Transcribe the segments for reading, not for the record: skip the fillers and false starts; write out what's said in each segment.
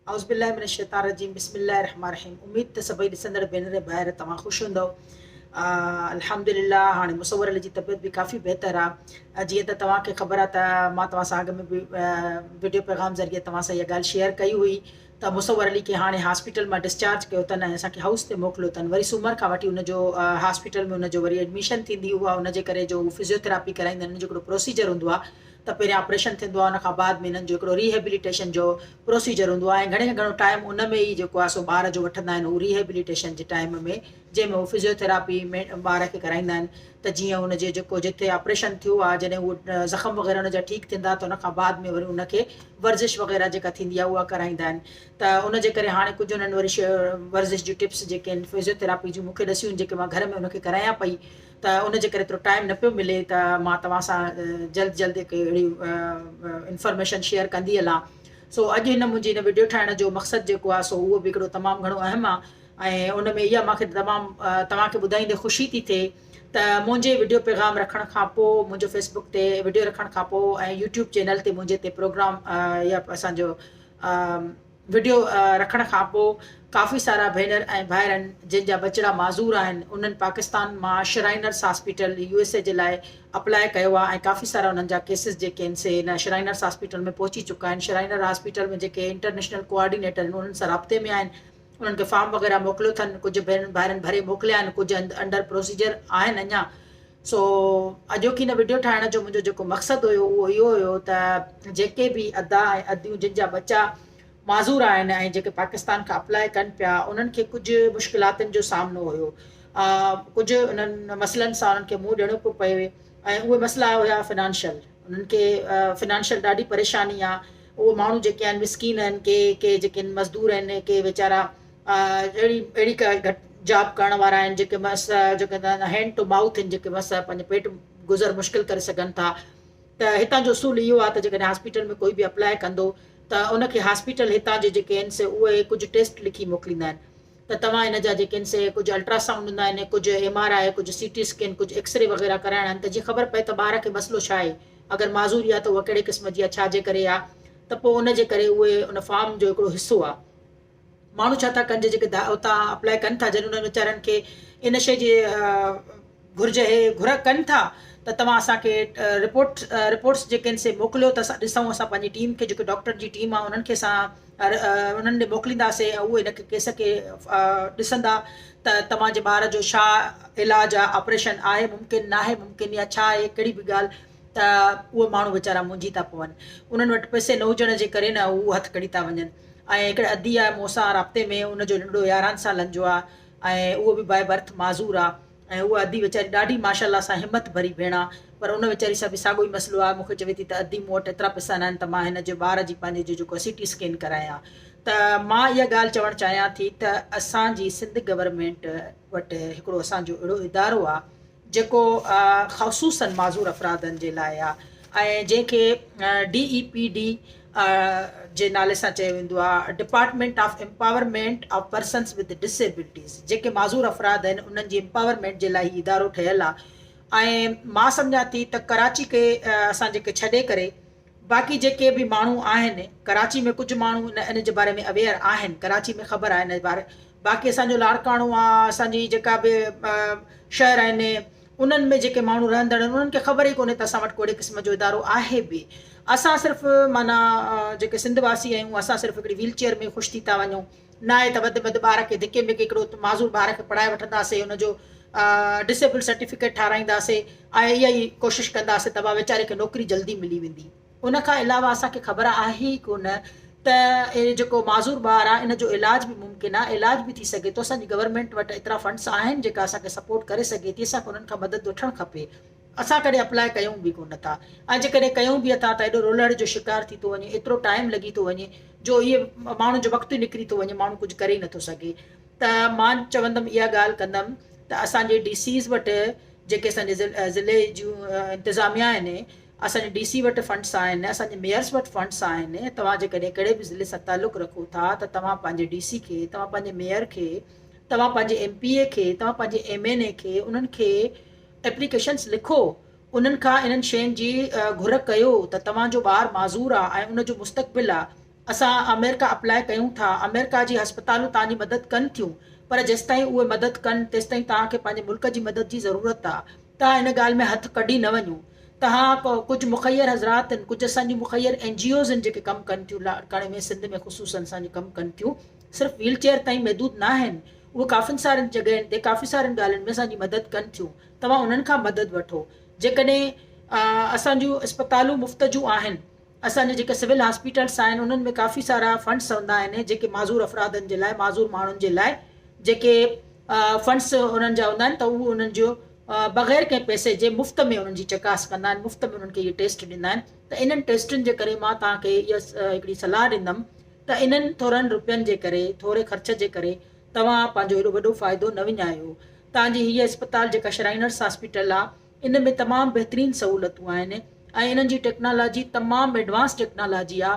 اعوذ بالله من الشيطان الرجيم بسم الله الرحمن الرحيم اميد ته سڀئي ڏسندڙ ڀينر ۽ ڀائر توهان خوش هوندؤ الحمدلله هاڻي مصور علي جي طبيعت به ڪافي بهتر آ جيئن ته توهان کي خبر آ ته مان توهان سان اڳ ۾ به وڊيو پيغام ذريعي توهان سان اها ڳالهه شيئر ڪئي هئي ته مصور علي کي هاڻي هاسپيٽل مان ڊسچارج ڪيو اٿن ۽ اسان کي هائوس تي موڪليو اٿن وري سومر کان وٺي ان جو هاسپيٽل ۾ ان جو وري ايڊميشن ٿيندي اها ان جي ڪري جو فزيوٿراپي ڪرائيندا آهن ان جو هڪڙو پروسيجر هوندو آ ته پهريان آپريشن ٿيندو آهي ان کان بعد ۾ انهن جو هڪڙو ري هيبليٽيشن جو پروسيجر هوندو آهي ۽ گهڻي کان گهڻو ٽائيم ان ۾ ئي جيڪو آهي سو ٻار جو وٺندا آهن هو ري هيبليٽيشن جي ٽائيم ۾ جنهن ۾ هو فزيوٿراپي ۾ ٻار کي ڪرائيندا آهن ته جيئن ان جي جيڪو جتي آپريشن ٿيو آهي جڏهن هو زخم وغيره ان جا ٺيڪ ٿيندا ته ان کان بعد ۾ وري ان کي ورزش وغيره جيڪا ٿيندي آهي اها ڪرائيندا آهن ته ان جي ڪري هاڻي ڪجهه انهن وري ورزش جون ٽپس جيڪي آهن فزيوٿراپي جون مون کي ڏسيون جيڪي مان گهر ۾ ان کي ڪرايان پئي ته ان جي ڪري ايترو ٽائيم نه پيو ملي ته مان توهان سان جلد جلد هڪ اهڙي انفارميشن شيئر ڪندي هلان سو اڄ هن منهنجي هن وڊيو ٺاهڻ جو مقصد جيڪو آهي سو اهو به هڪڙو تمام گهڻو اهم آهي ۽ ان ۾ اها مونکي تمام توهان کي ٻڌائيندي خوشي ٿي ٿئي ته منهنجي وڊيو پيغام رکڻ کان پوء منهنجو فيسبوڪ تي وڊيو رکڻ کان پوء ۽ يوٽيوب چينل تي منهنجي تي پروگرام يا اسانجو وڊيو رکڻ کان پوء ڪافي سارا ڀينر ۽ ڀائرن جن جا ٻچڙا معذور آهن انهن پاڪستان مان شرائنرس هاسپيٽل يو ايس اي جي لاء اپلاء ڪيو آهي ۽ ڪافي سارا انهن جا ڪيسز جيڪي آهن سي هن شرائنرس هاسپيٽل ۾ پهچي چڪا آهن شرائنر هاسپيٽل ۾ جيڪي انٽرنيشنل ڪوآرڊينيٽر آهن انهن سان رابطي ۾ آهن انهن کي فارم وغيره موڪليو اٿن ڪجهه ڀينرن ڀائرن ڀري موڪليا آهن ڪجهه انڊر پروسيجر آهن اڃا سو اڄوڪي هن وڊيو ٺاهڻ جو منهنجو جيڪو مقصد هيو اهو اهو هيو ته جيڪي به ادا ۽ اديون جن جا ٻچا معذور آهن ۽ جيڪي پاڪستان کان اپلاء ڪن پيا انهن کي ڪجهه مشڪلاتن جو سامنو هيو ڪجهه انهن مسئلن سان انهن کي منهن ڏيڻو پيو پئي ۽ اهي مسئلا هيا فنانشل انهن کي فنانشل ڏاڍي پريشاني آهي اهي ماڻهو جيڪي آهن مسڪين آهن ڪي ڪي جيڪي مزدور آهن ڪي ويچارا اهڙي اهڙي ڪا گهٽ جاب ڪرڻ وارا آهن جيڪي بس جيڪي هينڊ ٽو مائوٿ آهن جيڪي بس پنهنجو پيٽ گذر مشڪل ڪري سگهن ٿا ته هتان جو اصول اهو آهي ته جيڪڏهن هاسپيٽل ۾ ڪوئي به اپلاء ڪندو ته ان کي هاسپيٽل هتان جي جيڪي آهن سي اهي ڪجهه ٽيسٽ لکي موڪليندا آهن ته توهان ان جا جيڪي آهن سي ڪجهه الٽرا سائونڊ هوندا آهن ڪجهه ايم آر I ڪجهه سي ٽي اسڪين ڪجهه ايڪسري وغيره ڪرائڻا آهن ته جيئن خبر پئي ته ٻار کي مسئلو ڇا آهي اگر معذوري آهي ته اها ڪهڙي قسم جي آهي ڇا جي ڪري آهي ته پوء ان جي ڪري اهي ان فارم جو هڪڙو حصو آهي ماڻهو ڇا ٿا ڪن جي جيڪي اتان اپلاء ڪن ٿا جڏهن انهن ويچارن کي ان شيء جي گهرج اهي گهر ڪن ٿا ته توهان اسان کي رپورٽ رپورٽس جيڪي آهن سي موڪليو ته اسان ڏسون اسان پنهنجي ٽيم کي جيڪي ڊاڪٽر جي ٽيم آهي انهن کي اسان انهن ڏي موڪلينداسي ۽ اهي ان ڪيس کي ڏسندا ته توهان جي ٻار جو ڇا علاج آهي آپريشن آهي ممڪن ناهي ممڪن يا ڇا آهي ڪهڙي به ڳالهه ته اهي ماڻهو ويچارا منجهي ٿا پون انهن وٽ پئسي نه هجڻ جي ڪري نه هو هٿ ڪڍي ٿا وڃن ۽ هڪڙي ادي آهي مون سان رابطي ۾ ان جو ننڍڙو يارهن سالن جو آهي ۽ اهو به باء برٿ معذور آهي ۽ اها ادي ويچاري ڏاڍي ماشاء الله سان همت ڀري ڀيڻ آهي پر ان ويچاري سان به ساڳيو ئي مسئلو آهي مون کي چوي ٿي ته ادي مون وٽ ايترا پئسا ناهن ته مان هن جي ٻار جي پنهنجي جو جيڪو سي ٽي اسڪين ڪرايان ته مان اها ڳالهه چوڻ چاهيان ٿي ته اسان جي سنڌ گورنمينٽ وٽ هڪڙو اسان جو اهڙو ادارو آهي جيڪو خصوصاً معذور افرادن جي لاء آهي ۽ جنهن کي ڊي اي پي ڊي جي نالي سان چيو ويندو آهي department of empowerment of persons with disabilities جيڪي معذور افراد آهن انهن جي امپاورمينٽ جي لاء هي ادارو ٺهيل آهي ۽ مان سمجهان ٿي ته ڪراچي کي اسان جيڪي ڇڏي ڪري باقي جيڪي به ماڻهو آهن ڪراچي ۾ ڪجهه ماڻهو ان ان جي باري ۾ اويئر آهن ڪراچي ۾ خبر آهي ان باري باقي اسان جو لاڙڪاڻو آ اسان جي جيڪا به شهر آهن انهن ۾ جيڪي ماڻهو رهندڙ آهن انهن کي خبر ئي ڪونهي ته اسان وٽ ڪهڙي قسم جو ادارو آهي به اسان صرف معنيٰ جيڪي سنڌ واسي آهيون اسان صرف هڪڙي ويل چيئر ۾ خوش ٿي ٿا وڃون ناهي ته وڌ ۾ وڌ ٻار کي ڌڪي مڪي هڪڙو معذور ٻار کي پڙهائي وٺنداسين ان جو ڊسيبل سرٽيفڪيٽ ٺاراهينداسين ۽ اها ئي ڪوشش ڪنداسين ته ويچاري کي نوڪري جلدي ملي ويندي. ان کان علاوه اسان کي خبر آهي ئي ڪونه ته جيڪو معذور ٻار آهي ان جو علاج به ممڪن آهي علاج به ٿي سگهي ٿو اسان جي گورنمينٽ وٽ ايترا فنڊس آهن جيڪا اسان کي سپورٽ ڪري سگهي ٿي اسان کي انهن کان مدد وٺڻ کپي. اسان ڪڏهن اپلاء ڪيون به ڪونه ٿا ۽ جيڪڏهن ڪيون به اٿا ته ايڏو رولڙ جو شڪار ٿي ٿو وڃي ايترو ٽائيم لڳي ٿو وڃي جو اهي ماڻهن جو وقت ئي نڪري ٿو وڃي ماڻهو ڪجهه ڪري ئي نٿو سگهي ته مان چوندم اها ڳالهه ڪندم ته اسان جي ڊي سيز وٽ جيڪي اسان جي ضلعي جون انتظاميا آهن اسان جي ڊي سي وٽ فنڊس آهن اسان جي ميئرس وٽ فنڊس آهن توهان جيڪڏهن ڪهڙي به ضلعي سان تعلق رکو ٿا ته توهان پنهنجي ڊي سي کي توهان پنهنجي ميئر کي توهان پنهنجي ايم پي اي کي توهان پنهنجي ايم اين اي کي انهن کي ايپليڪيشنس لکو، انهن کان انهن شين جي گهر ڪيو ته توهان جو ٻار معذور آ ۽ ان جو مستقبل آ اسان آمريڪا اپلاء ڪيون ٿا، آمريڪا جي هسپتالون توهان جي مدد ڪن ٿيون پر جيستائين اهي مدد ڪن تيستائين توهان کي پنهنجي ملڪ جي مدد جي ضرورت آ. توهان ان ڳالهه ۾ هٿ ڪڍي نه وڃو. توهان ڪجهه مخير حضرات آهن، ڪجهه اسان جون مخير اين جي اوز آهن جيڪي ڪم ڪن ٿيون لاڙڪاڻي ۾ سنڌ ۾ خصوصن اسان جي ڪم ڪن ٿيون صرف ويل چيئر تائين محدود ناهن اهي ڪافين سارين جڳهين تي ڪافي سارين ڳالهين ۾ اسان جي مدد ڪن ٿيون توهان انهن کان مدد وٺو جيڪڏهن اسان جون اسپتالون مفت جون آهن اسان جا جيڪي سول هاسپيٽلس آهن انهن ۾ ڪافي سارا فنڊس هوندا آهن جيڪي معذور افرادن جي لاء معذور ماڻهن جي لاء جيڪي فنڊس انهن جا هوندا آهن ته اهو انهن جو بغير ڪنهن پئسي جي مفت ۾ انهن جي چڪاس ڪندا آهن مفت ۾ انهن کي اهي ٽيسٽ ڏيندا آهن ته انهن ٽيسٽن جي ڪري مان توهان کي اها هڪڙي صلاح ڏيندم ته انهن ٿورن روپين جي ڪري ٿوري خرچ جي ڪري توهان پنهنجو هيڏو وڏو فائدو نه وڃايو توهان جي هيء اسپتال جيڪا شرائنرس هاسپيٽل آهي ان ۾ تمام بهترين سهولتون آهن ۽ انهن جي ٽيڪنالاجي تمام ايڊوانس ٽيڪنالاجي آ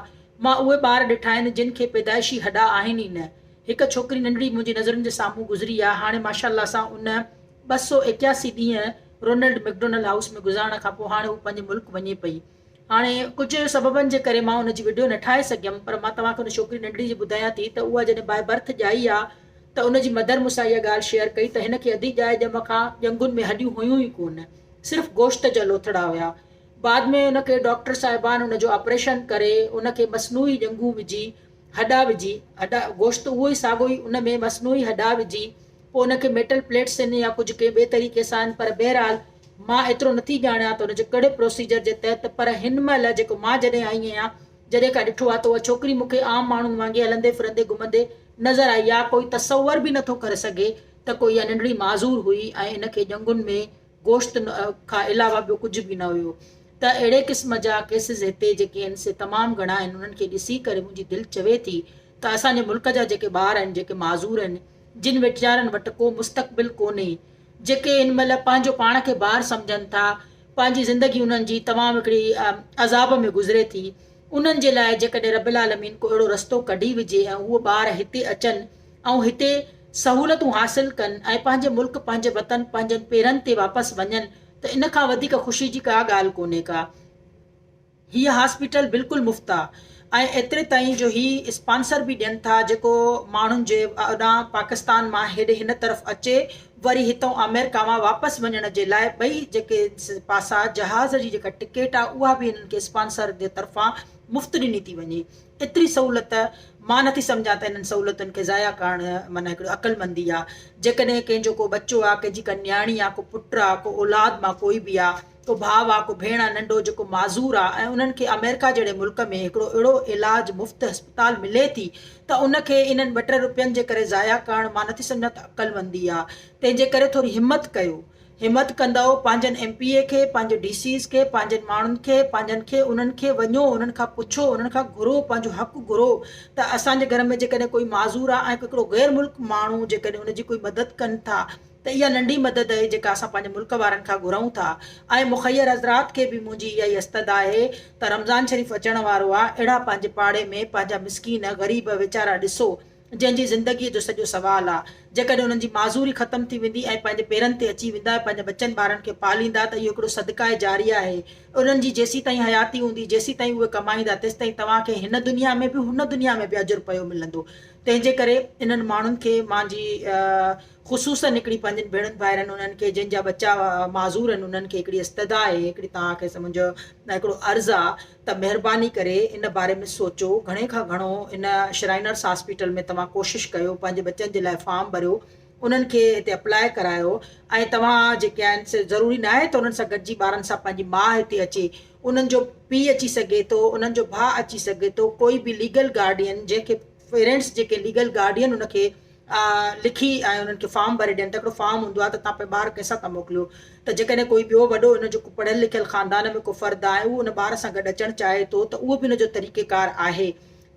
مان اهي ٻار ڏٺا آهن جن کي پيدائشي هڏا آهن ئي نه هڪ ڇوڪري ننڍڙي منهنجي نظرن جي سامهون گذري آ هاڻي ماشاء الله سان ان 281 ڏينهن رونلڊ مڪڊونلڊ هائوس ۾ گذارڻ کان پوء هاڻي هو پنهنجي ملڪ وڃي پئي هاڻي ڪجهه سببن جي ڪري مان ان جي وڊيو نه ٺاهي سگهيم پر مان توهان کي ان ڇوڪري ننڍڙي جي ٻڌايان ٿي ته اها جڏهن باء برٿ ڄائي آ ته ان جي مدر مون سان اها ڳالهه شيئر ڪئي ته هن کي اڌي ڄائي ڄم کان ڄنگهن ۾ هڏيون هيون ئي ڪونه صرف گوشت جا لوٿڙا هيا بعد ۾ ان کي ڊاڪٽر صاحبان ان جو آپريشن ڪري ان کي مصنوعي ڄنگهون وجهي هڏا وجهي هڏا گوشت اهو ئي ساڳو ئي ان ۾ مصنوعي هڏا وجهي پوء ان کي ميٽل پليٽس ان يا ڪجهه ڪنهن ٻئي طريقي سان پر بهرحال مان ايترو نٿي ڄاڻيان ته ان جي ڪهڙي پروسيجر جي تحت پر هن مهل جيڪو مان جڏهن آئي آهيان جڏهن کان ڏٺو آهي ته اها ڇوڪري مون کي عام ماڻهن وانگي هلندي ڦرندي گهمندي نظر آئي آهي ڪوئي تصور به نٿو ڪري سگهي ته ڪو اها ننڍڙي معذور هئي ۽ ان کي ڄنگهن ۾ گوشت کان علاوه ٻيو ڪجهه به نه هيو ته اهڙي قسم جا ڪيسز هتي جيڪي آهن سي تمام گهڻا آهن انهن کي ڏسي ڪري منهنجي دل چوي ٿي ته اسان جي ملڪ جا جيڪي ٻار آهن جيڪي معذور آهن جن ويچارن وٽ ڪو مستقبل ڪونهي جيڪي هن مهل پنهنجو پاڻ کي بار سمجهن ٿا پنهنجي زندگي انهن جي تمام هڪڙي عذاب ۾ گذري ٿي انهن جي لاء جيڪڏهن رب العالمين ڪو اهڙو رستو ڪڍي وجهي ۽ اهي ٻار هتي اچن ۽ هتي سهولتون حاصل ڪن ۽ پنهنجي ملڪ پنهنجي وطن پنهنجن پيرن تي واپس وڃن ته ان کان وڌيڪ خوشي جي ڪا ڳالهه ڪونهي ڪا. هيء هاسپيٽل بلڪل مفت آ ۽ ايتري تائين جو هي اسپانسر به ڏين ٿا جيڪو ماڻهن جي اوڏانهن پاڪستان مان هيڏي هن طرف اچي وري هتئون آمريڪا مان واپس وڃڻ جي لاء ٻئي جيڪي پاسا جهاز جي جيڪا ٽڪيٽ آ اها به هنن کي اسپانسر جي طرفان مفت ڏني ٿي وڃي ايتري سهولت مان نٿي سمجهان ته انهن سهولتن کي ضايع ڪرڻ معنيٰ هڪڙي عقلمندي آ. جيڪڏهن ڪنهن جو ڪو ٻچو آ، ڪنهن جي ڪا نياڻي آ، ڪو پٽ آ، ڪو اولاد مان ڪوئي به آ، ڪو ڀاء آ، ڪو ڀيڻ آ ننڍو جيڪو معذور آ ۽ انهن کي آمريڪا جهڙي ملڪ ۾ هڪڙو اهڙو علاج مفت اسپتال ملي ٿي ته ان کي انهن ٻه ٽي روپين جي ڪري ضايع ڪرڻ مان نٿي سمجهان ته عقلمندي آ. تنهن جي ڪري ٿوري همت ڪيو. همت ڪندؤ پنهنجن ايم پي اي کي پنهنجي ڊي سيز کي پنهنجن ماڻهن کي پنهنجن کي انهن کي وڃو انهن کان پڇو انهن کان گهرو پنهنجو حق گهرو ته اسان جي گهر ۾ جيڪڏهن ڪوئي معذور آهي ۽ هڪڙو غير ملڪ ماڻهو جيڪڏهن ان جي ڪوئي مدد ڪن ٿا ته اها ننڍي مدد اهي جيڪا اسان پنهنجي ملڪ وارن کان گهرون ٿا ۽ مخير حضرات کي به منهنجي اها ئي استدعا آهي ته رمضان شريف اچڻ وارو آهي اهڙا پنهنجي پاڙي ۾ پنهنجا مسڪين غريب ويچارا ڏسو جنهن جي زندگيء جو سڄو سوال آ. جيڪڏهن انهن جي معذوري ختم ٿي ويندي ۽ پنهنجي پيرن تي اچي ويندا ۽ پنهنجي ٻچن ٻارن کي پاليندا ته اهو هڪڙو صدقه جاريه آهي. انهن جي جيسيتائين حياتي هوندي، جيسيتائين اهي ڪمائيندا، تيستائين توهان کي هن دنيا ۾ به هن دنيا ۾ به اجر پيو ملندو. تنهن جي ڪري انهن ماڻهن کي مان جي خصوصاً هڪڙي پنهنجن ڀيڻن ڀائرن انهن کي جن جا ٻچا معذور آهن انهن کي هڪڙي استدعا آهي هڪڙي توهان کي منهنجو هڪڙو عرض آ ته مهرباني ڪري ان باري ۾ سوچو گهڻي کان گهڻو ان شرائنرس هاسپيٽل ۾ توهان ڪوشش ڪيو پنهنجي ٻچن جي لاء فارم ڀريو انهن کي هتي اپلاء ڪرايو ۽ توهان جيڪي آهن سي ضروري ناهي ته انهن سان گڏجي ٻارن سان پنهنجي ماء هتي اچي انهن جو پيء اچي سگهي ٿو انهن جو ڀاء اچي سگهي ٿو ڪوئي به ليگل گارڊين جنهن کي پيرنٽس جيڪي ليگل گارڊين ان کي لکي ۽ انهن کي فارم ڀري ڏين ته هڪڙو فارم هوندو آهي ته تان پنهنجي ٻار ڪنهن سان ٿا موڪليو ته جيڪڏهن ڪوئي ٻيو وڏو ان جو ڪو پڙهيل لکيل خاندان ۾ ڪو فرد آهي اهو ان ٻار سان گڏ اچڻ چاهي ٿو ته اهو به ان جو طريقي ڪار آهي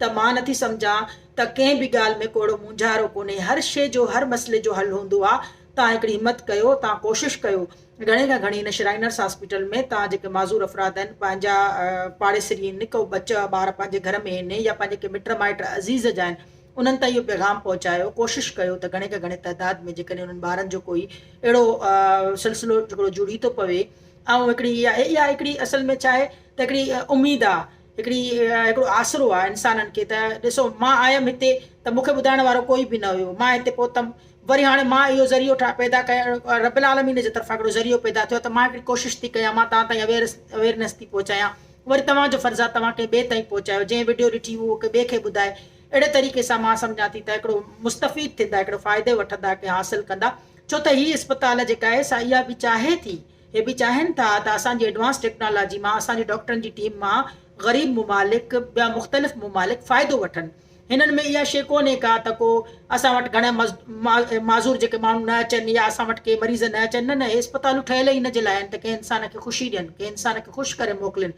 ته مان نٿي سمجهان ته ڪنهن به ڳالهه ۾ ڪو اهڙو مونجهارو ڪونهي هر شيء جو هر مسئلي جو حل هوندو آهي تان هڪڙي همت ڪيو تان ڪوشش ڪيو گهڻي کان گهڻي هن شرائنرس هاسپيٽل ۾ تان جيڪي معذور افراد آهن پنهنجا پاڙيسري آهن ڪو ٻچا ٻار پنهنجي گهر ۾ آهن يا پنهنجي ڪي مٽ مائٽ عزيز جا آهن انهن تائين اهو پيغام پهچايو، ڪوشش ڪيو ته گهڻي کان گهڻي تعداد ۾ جيڪڏهن انهن ٻارن جو ڪوئي اهڙو سلسلو هڪڙو جڙي ٿو پوي ۽ هڪڙي اها اها هڪڙي اصل ۾ ڇا آهي ته هڪڙي اميد آهي هڪڙي هڪڙو آسرو آهي انسانن کي ته ڏسو مان آيم هتي ته مون کي ٻڌائڻ وارو ڪوئي به نه هيو مان هتي پهتم وري هاڻي مان اهو ذريعو ٺا پيدا ڪيو رب العالمين جي طرفان هڪڙو ذريعو پيدا ٿيو ته مان هڪڙي ڪوشش ٿي ڪيان مان توهان تائين اويئرس اويئرنيس ٿي پهچايان وري توهان جو فرض آهي توهان ڪنهن ٻئي تائين پهچايو جنهن وڊيو ڏٺي اهو ڪنهن ٻئي کي ٻڌائي اهڙي طريقي سان مان سمجهان ٿي ته هڪڙو مستفيد ٿيندا هڪڙو فائدو وٺندا ڪنهن حاصل ڪندا ڇو ته هي اسپتال جيڪا آهي سا اها به چاهي ٿي هي به چاهين ٿا ته اسان جي ايڊوانس ٽيڪنالاجي مان اسان جي ڊاڪٽرن جي ٽيم مان غريب ممالڪ ٻيا مختلف ممالڪ فائدو وٺن. هنن ۾ اها شيء ڪونهي ڪا ته ڪو اسان وٽ گهڻا معذور جيڪي ماڻهو نه اچن يا اسان وٽ ڪي مريض نه اچن نه نه هي اسپتالون ٺهيل ئي ان جي لاء آهن ته ڪنهن انسان کي خوشي ڏين ڪنهن انسان کي خوش ڪري موڪلين.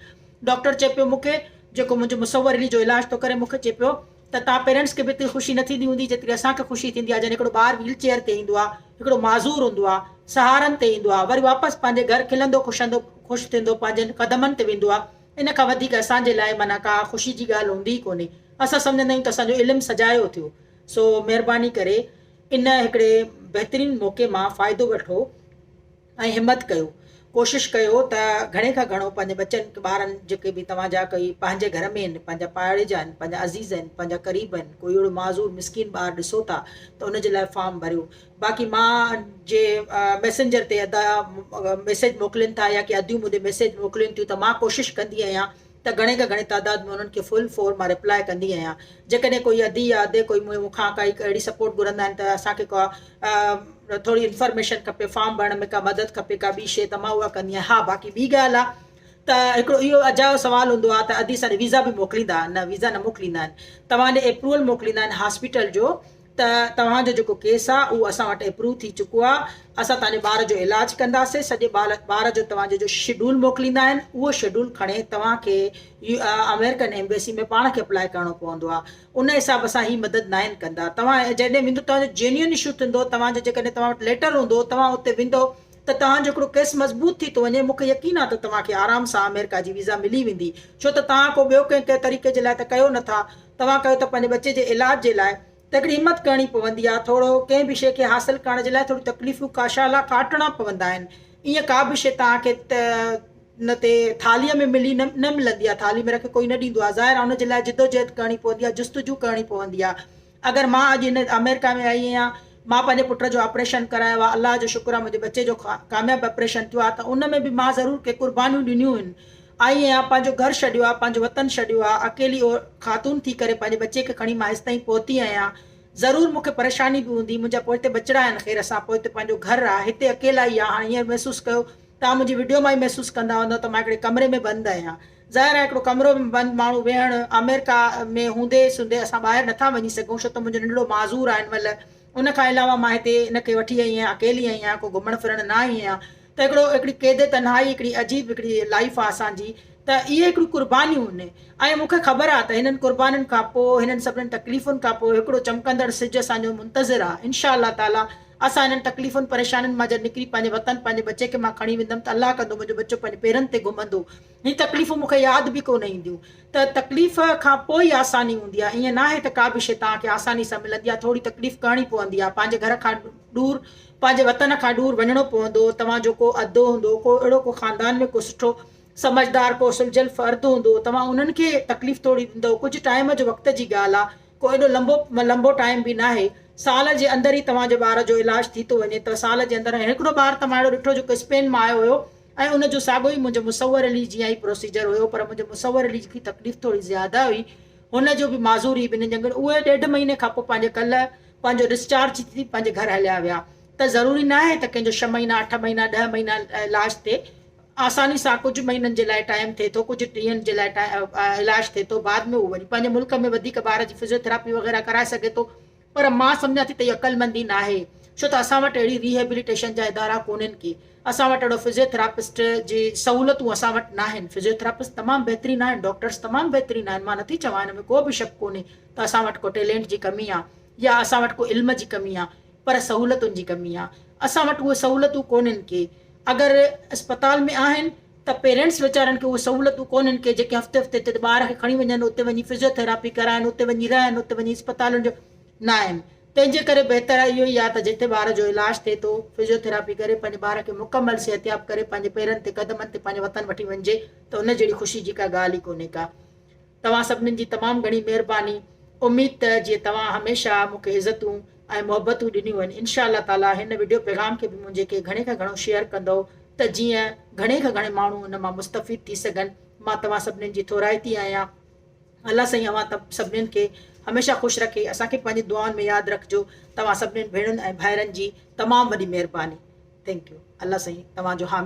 ڊاڪٽر چئي پيو مون کي جيڪو منهنجو مصور علي جو علاج ٿو ڪري مون کي چئي پيو ته توهان پيرنٽس کي به ايتري خوشي نه ٿيندي هوندي جيتري اسان کي خوشي ٿيندي آهي جڏهن هڪڙو ٻار ويل چيئر تي ايندو آهي هڪڙو معذور هوندو آهي سهارن تي ايندو آهي وري واپس پنهنجي گهر کلندو خوشندو خوش ٿيندو پنهنجن قدمن تي ويندو آهي ان کان وڌيڪ اسان جي لاء معنيٰ ڪا خوشي جي ڳالهه هوندي ئي ڪونهي اسان سمجهندا آهيون ته اسان جو علم سجايو ٿيو سو مهرباني ڪري ان هڪڙي بهترين موقعي مان فائدو وٺو. ۽ همت ڪيو ڪوشش ڪيو ته گهڻي کان گهڻو پنهنجي ٻچن ٻارن جيڪي به توهان جا ڪوئي پنهنجي گهر ۾ آهن پنهنجا پاڙي جا آهن پنهنجا عزيز آهن پنهنجا قريب آهن ڪوئي اهڙو معذور مسڪين ٻار ڏسو ٿا ته ان جي لاء فارم ڀريو باقي مان جي ميسنجر تي ادا ميسيج موڪلين ٿا يا ڪي اديون مون ڏي ميسيج موڪلين ٿيون ته مان ڪوشش ڪندي آهيان ته گهڻي کان گهڻي تعداد ۾ انهن کي فل فور مان رپلاء ڪندي آهيان جيڪڏهن ڪوئي ادي يا ادي ڪوئي مون کان ڪائي اهڙي سپورٽ گهرندا آهن ته اسان کي ڪا ٿوري انفارميشن کپي فارم ڀرڻ ۾ ڪا مدد کپي ڪا ٻي شي ته مان اها ڪندي آهيان ها باقي ٻي ڳالهه آهي ته هڪڙو اهو اجايو سوال هوندو آهي ته ادي اسان ڏي ويزا به موڪليندا نه ويزا نه موڪليندا آهن توهان ڏي اپروول موڪليندا آهن هاسپيٽل جو ته توهان جو جيڪو ڪيس آ اهو اسان وٽ اپروو ٿي چڪو آ اسان توهان جي ٻار جو علاج ڪنداسي سڄي ٻار جو توهان جو جو شيڊول موڪليندا آهن اهو شيڊول کڻي توهان کي آمريڪن ايمبيسي ۾ پاڻ کي اپلاء ڪرڻو پوندو آ ان حساب سان هي مدد ناهن ڪندا توهان جڏهن ويندو توهان جو جينيون اشو ٿيندو توهان جو جيڪڏهن توهان وٽ ليٽر هوندو توهان اتي ويندو ته توهان جو هڪڙو ڪيس مضبوط ٿي ٿو وڃي مون کي يقين آ ته توهان کي آرام سان آمريڪا جي ويزا ملي ويندي ڇو ته توهان ڪو ٻيو ڪنهن ڪنهن طريقي جي لاء ته ڪيو نٿا توهان ڪيو ته پنهنجي ٻچي جي علاج جي لاء ته هڪڙي همت ڪرڻي پوندي آهي ٿورو ڪنهن به شيء کي حاصل ڪرڻ جي لاء ٿوريون تڪليفون ڪاشاء الله ڪاٽڻا پوندا آهن ائين ڪا به شيء توهان کي ته ان تي ٿالهيء ۾ ملي نه نه ملندي آهي ٿالهي ۾ رکي ڪوئي نه ڏيندو آهي ظاهر آهي ان جي لاء جدوجهد ڪرڻي پوندي آهي جستجو ڪرڻي پوندي آهي اگر مان اڄ هن آمريڪا ۾ آئي آهيان مان پنهنجي پٽ جو آپريشن ڪرايو آهي الله جو شڪر آهي منهنجي ٻچي جو ڪامياب آپريشن ٿيو آهي ته ان ۾ به مان ضرور ڪي قربانيون ڏنيون آهن آئي آهيان، پنهنجو گهر ڇڏيو آ، پنهنجو وطن ڇڏيو آ، اڪيلي خاتون ٿي ڪري پنهنجي ٻچي کي کڻي مان هيستائين پهتي آهيان. ضرور مون کي پريشاني به هوندي، منهنجا پوئتي ٻچڙا آهن خير سان، پوئتي پنهنجو گهر آ، هتي اڪيلائي آ، هاڻي هينئر محسوس ڪيو، توهان منهنجي وڊيو مان ئي محسوس ڪندا هوندؤ ته مان هڪڙي ڪمري ۾ بند آهيان. ظاهر آهي هڪڙو ڪمرو ۾ بند ماڻهو ويهڻ، آمريڪا ۾ هوندي سوندي اسان ٻاهر نٿا وڃي سگهون ڇو ته منهنجو ننڍڙو معذور آ هن مهل، ان کان علاوه مان هتي ان کي وٺي آئي آهيان، اڪيلي آئي آهيان، ڪو گهمڻ ڦرڻ نه آئي آهيان. ته هڪڙو هڪڙي قيد تنهائي هڪڙي عجيب هڪڙي لائيف آ اسان جي ته اهي هڪڙيون قربانيون آهن ۽ مون کي خبر آ ته هنن قربانين کان پوء هنن سڀني تڪليفن کان پوء هڪڙو چمڪندڙ سج اسان جو منتظر آ انشاء الله تعالي اسان هنن تڪليفن پريشانين مان جڏهن نڪري پنهنجي وطن پنهنجي ٻچي کي مان کڻي ويندم ته الله ڪندو منهنجو ٻچو پنهنجي پيرن تي گهمندو هي تڪليفون مون کي ياد به ڪونه اينديون ته تڪليف کان پوء ئي آساني هوندي آ ائين ناهي ته ڪا به شيء توهان کي آساني سان ملندي آ ٿوري تڪليف ڪرڻي پوندي آ پنهنجي گهر کان ڏور پنهنجي وطن کان ڏور وڃڻو پوندو، توهان جو ڪو ادو هوندو، ڪو اهڙو ڪو خاندان ۾ ڪو سٺو سمجهدار ڪو سلجهيل فرد هوندو، توهان انهن کي تڪليف ٿوري ڏيندؤ، ڪجهه ٽائيم جو وقت جي ڳالهه آ، ڪو ايڏو لنبو لنبو ٽائيم به ناهي، سال جي اندر ئي توهان جي ٻار جو علاج ٿي ٿو وڃي ته سال جي اندر ۽ هڪڙو ٻار ته مان اهڙو ڏٺو جيڪو اسپين مان آيو هيو ۽ ان جو ساڳو ئي منهنجو مصور علي جيان ئي پروسيجر هيو پر منهنجي مصور علي کي تڪليف ٿوري زياده هئي هن جو به معذوري ٻنهين ڄنگهن اهي ڏيڍ مهيني کان پوء پنهنجي ڪلهه پنهنجو ڊسچارج ٿي پنهنجي گهر هليا ويا ته ضروري ناهي ته ڪنهن جو ڇهه مهينا اٺ مهينا ڏهه مهينا علاج ٿئي آساني سان ڪجهه مهينن جي لاء ٽائيم ٿئي ٿو ڪجهه ڏينهن جي لاء علاج ٿئي ٿو بعد ۾ هو وري پنهنجي ملڪ ۾ وڌيڪ ٻار جي فزيوٿراپي وغيره ڪرائي سگهي ٿو پر مان سمجهان ٿي ته اهو عقلمندي ناهي ڇو ته اسان وٽ اهڙي ريهيبليٽيشن جا ادارا ڪونهن ڪي اسان وٽ اهڙو فزيوٿراپسٽ جي سهولتون اسان وٽ ناهن فزيوٿراپسٽ تمام بهترين آهن ڊاڪٽرس تمام بهترين آهن مان نٿي چوان ان ۾ ڪو به شڪ ڪونهي ته اسان وٽ ڪو ٽيلينٽ جي ڪمي آ يا اسان وٽ ڪو علم جي ڪمي آ پر سهولتن جي ڪمي آ اسان وٽ اهي سهولتون ڪونهن ڪي اگر اسپتال ۾ آهن ته پيرينٽس ويچارن کي اهي سهولتون ڪونهن ڪي جيڪي هفتي هفتي تي ٻار کي کڻي وڃن اتي وڃي فزيوٿراپي ڪرائن اتي وڃي رهن اتي وڃي اسپتالن جو نه آهن تنهن جي ڪري بهتر اهو ئي آ ته جتي ٻار جو علاج ٿئي ٿو فزيوٿراپي ڪري پنهنجي ٻار کي مڪمل صحتياب ڪري پنهنجي پيرن تي قدمن تي پنهنجي وطن وٺي وڃجي ته ان جهڙي خوشي جي ڪا ڳالهه ئي ڪونهي ڪا. توهان سڀنين جي تمام گهڻي مهرباني اميد ته جيئن توهان هميشه مون کي عزتون ۽ محبتون ڏنيون آهن انشاء الله تعالي هن وڊيو پيغام کي به منهنجي کي گهڻي کان گهڻو شيئر ڪندو ته جيئن گهڻي کان گهڻي ماڻهو ان مان مستفيد ٿي سگهن مان توهان سڀنين جي ٿورائتي آهيان الله سائين اوهان سڀنين کي هميشه خوش رکي اسان کي پنهنجي دعائن ۾ ياد رکجو توهان سڀنين ڀيڻن ۽ ڀائرن جي تمام وڏي مهرباني thank you الله سائين توهان جو حامي.